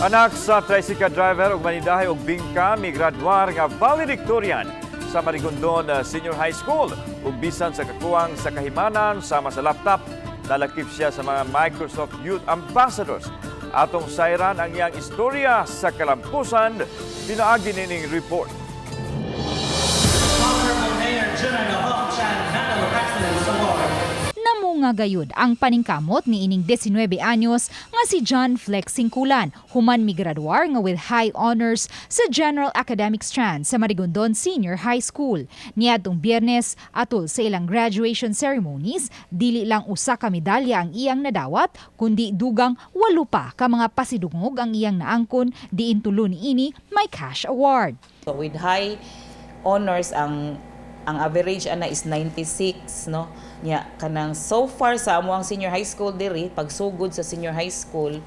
Anak sa tricycle driver ug manindahay og bingka, migraduar nga valedictorian sa Marigondon Senior High School ug bisan sa kakuwang sa kahimanan sama sa laptop, nalakip siya sa mga Microsoft Youth Ambassadors. Atong sayran ang iyang istorya sa kalampusan pinaagi nining report. Honorable Mayor General Hong Chan Medal of Excellence Award. Namunga gayud ang paningkamot ni ining 19 anyos nga si John Flex Singkulan human migraduar nga with high honors sa General Academic Strand sa Marigondon Senior High School. Niadtong Biyernes, atol sa ilang graduation ceremonies, dili lang usa ka medalya ang iyang nadawat, kundi dugang walo pa ka mga pasidungog ang iyang naangkon, diin tulo niini may cash award. So with high honors, ang average ana is 96, no? Nya kanang so far sa among senior high school diri, pagsugod sa senior high school,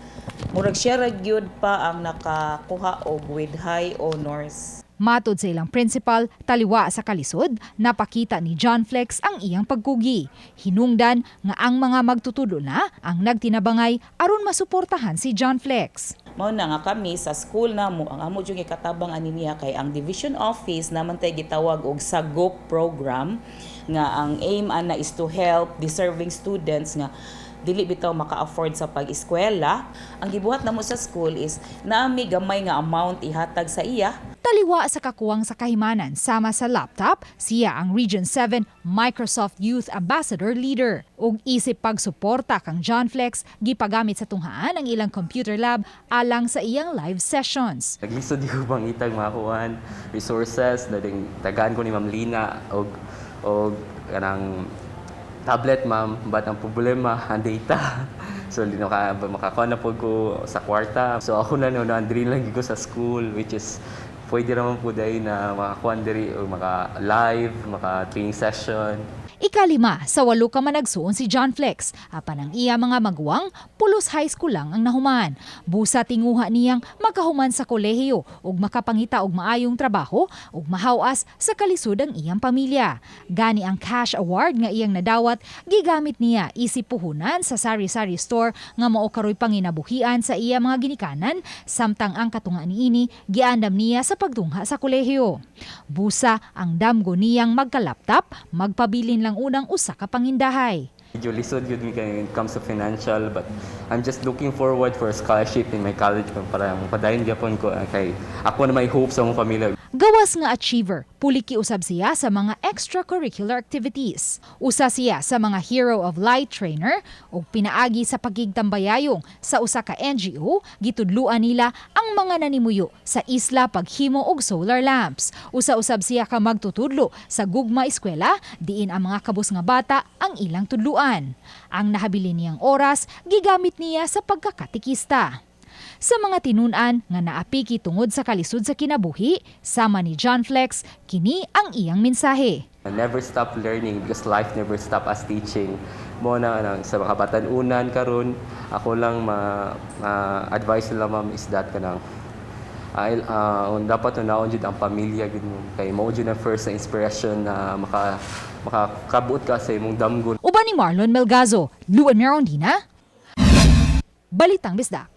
murag siya ra gyud pa ang nakakuha og with high honors. Matod sa ilang principal, taliwa sa kalisod, napakita ni John Flex ang iyang pagkugi. Hinungdan nga ang mga magtutudlo na ang nagtinabangay aron masuportahan si John Flex. Mao na nga kami sa school namo, ang amo jud gikatabang ani niya kay ang division office naman tay gitawag og Sagop program nga ang aim ana is to help deserving students nga dili bitaw maka-afford sa pag-eskwela. Ang gibuhat namo sa school is naami gamay nga amount ihatag sa iya. Taliwa sa kakuwang sa kahimanan sama sa laptop, siya ang Region 7 Microsoft Youth Ambassador Leader. Ug isip pagsuporta kang John Flex, gipagamit sa tunghaan ang ilang computer lab alang sa iyang live sessions. Naglisod ko pangitag mga kuan resources na ding tagaan ko ni Ma'am Lina og kanang tablet, ma'am, but ang problema ang data, so di na ka makakuha na po ko sa kwarta. So ako na no diri lang gyud ko sa school, which is pwede naman po dahil na makakuha diri o maka live, maka training session. Ikalima sa walo ka managsuon si John Flex. Apan ang iya mga maguwang, pulos high school lang ang nahuman. Busa tinguha niyang makahuman sa kolehiyo ug makapangita og maayong trabaho ug mahawas sa kalisod ang iyang pamilya. Gani ang cash award nga iyang nadawat, gigamit niya isip puhunan sa sari-sari store nga mao karoy panginabuhian sa iya mga ginikanan, samtang ang katunga niini giandam niya sa pagtungha sa kolehiyo. Busa ang damgo niyang magka-laptop, magpabilin lang unang usa ka pangindahay. Medyo lisod yun mi kay when it comes to financial, but I'm just looking forward for a scholarship in my college para mapadayon gyapon ko kay ako na may hope sa among pamilya. Gawas nga achiever, puliki usab siya sa mga extracurricular activities. Usa siya sa mga Hero of Light trainer ug pinaagi sa pagigtambayayong sa usa ka NGO, gitudluan nila ang mga nanimuyo sa isla paghimo og solar lamps. Usa usab siya ka magtutudlo sa Gugma Eskwela, diin ang mga kabus nga bata ang ilang tudluan. Ang nahabilin niyang oras gigamit niya sa pagkakatikista. Sa mga tinun-an nga naapiki tungod sa kalisod sa kinabuhi, sama ni John Flex, kini ang iyang mensahe. Never stop learning because life never stop us teaching. Mao na nang sa mga batan-unan karon, ako lang ma advice nila, ma'am, is that kanang ay dapat unahon jud ang pamilya gud mo kay mao jud ang first na inspiration na makakabuot ka sa imong damgo. Uban ni Marlon Melgazo, Luan Merondina, Balitang Bisdak.